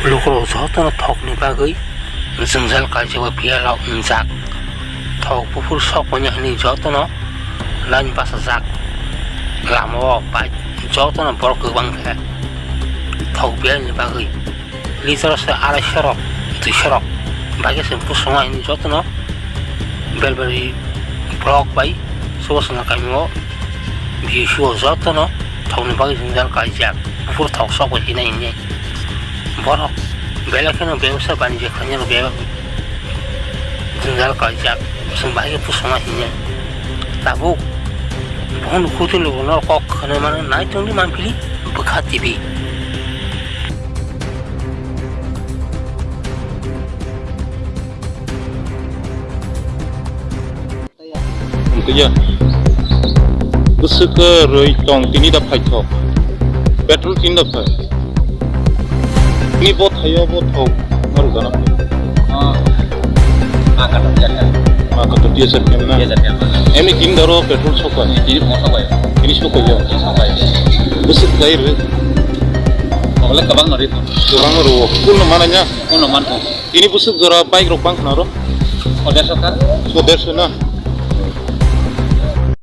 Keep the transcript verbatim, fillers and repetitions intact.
Lukurok jotono thokni bagwi jwngjal kaijak, o biyalo wngjak. Thok buphuru sok manya hwnwi jotono line bachajak. Lama-o bike jotono borok kwbang khe thok biyalni bagwi. Litre se arai sorok, dui sorok. Bagwi se bwskango hwnwi jotono Belbari block bai Subasana kamio B S C o jotono thokni bagwi jwngjal kaijak. Buphuru thok sok bai hinai hinwi. Borok belai kheno bebsa banijak khlainani be-, jwngjal kaijak, chwng bahai khe bwskango hinwi. Tabuk bohon khuti lukurokno kok khwnai mano, nai tongdi Manphili Bwkha T V. Wngkha ya. Bwswk rwi tong tini da phaithok. Petrol tini da phai. Ni bo thaio bo thok. Maru gana. Oh. Ma kato tiya kan. Ma kato tiya sar kan na. Tiya sar kan. Emi tini da ro petrol sokai. Tini mo sokai. Tini sokai ya. Tini sokai. Bwswk lai rwi. Ogle kabang nari. Kabang ro. Kun mana nya. Kun man ko. Tini bwswk jora bike rok bang khna ro. Odersho ka. Odersho na.